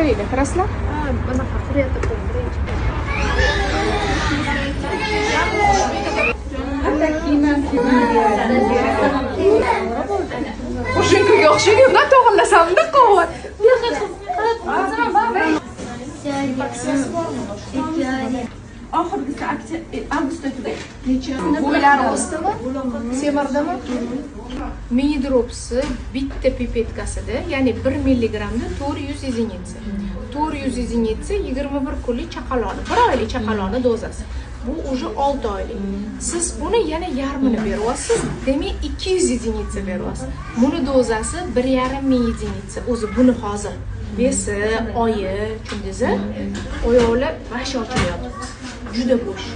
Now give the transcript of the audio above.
Qaranglar, kirasizlar? Bunaqa quriyapti birinchi. Qo'shinkaga o'xshagan, to'g'irlasamda quvvat. Bu yoqqa qarab qo'ysam. Oxirgisi avgustda tugaydi. Necha? Bo'ylari o'sdimi? Semirdimi? Mini dropsi bitta pipetkasida, ya'ni 1 milligrammda 400 единица. 400 единица 21 kunlik chaqaloqni, 1 oylik chaqaloqni dozasi. Bu уже 6 oylik. Siz buni yana yarmini beryapsiz, demak 200 единица beryapsiz. Buni dozasi 1,5 ming единица. O'zi buni hozir вес i, oyi, tushundingiz? Oyoqlar вообще ochilyapti. Juda bo'sh.